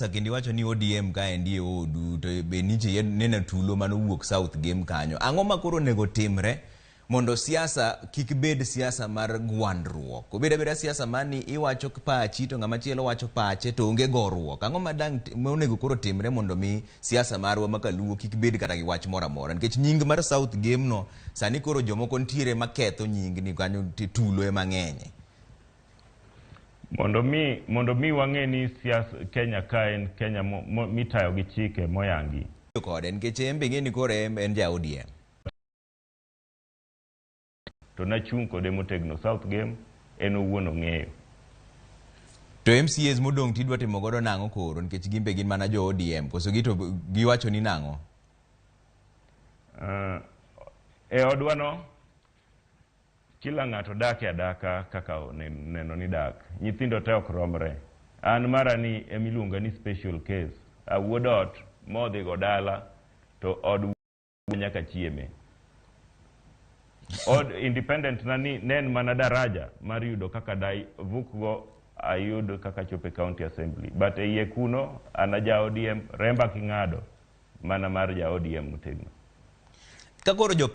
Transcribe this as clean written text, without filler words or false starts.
Kendo iwacho ni ODM kaendi e odu to be nitie neno tulo manowuok South Gem kanyo. Ang'o ma koro onego timre mondo siasa kik bed siasa mar gwandruok? Obed abeda siasa mani iwacho pachi to ng'ama chielo wacho pache to onge goruok. Ang'o ma dang' monego koro timre mondo mi siasa marwa ma kaluo kik bed kata gi wach moro amora? Nikech nying mar South Gem no sani koro jomoko ntiere maketho nying ni kanyo tulo ema ng'enye. Mondo mi wang'e ni siasa Kenya ka en Kenya mitayo gi chike moyangi. Kode nikech en be ing'e ni koro en ja ODM. To nachung' kode motegno South Gem, en owuon ong'eyo. To MCAs modong' tidwa timo godo nang'o koro nikech gin be gin mana jo ODM koso gito giwacho ni nang'o? E odwa no kila ng'ato dak e adaka kaka neno ni dak. Nyithindo te ok romre. An mara ni emiluonga ni special case. Awuod ot modhi go dala to od nyaka chieme. Od independent na ni ne en mana daraja mar yudo kaka dai vuk go ayud kaka chopo e county assembly. But e iye kuno an aja ODM, remba king'ado mana mar ja ODM motegno. Ka koro jo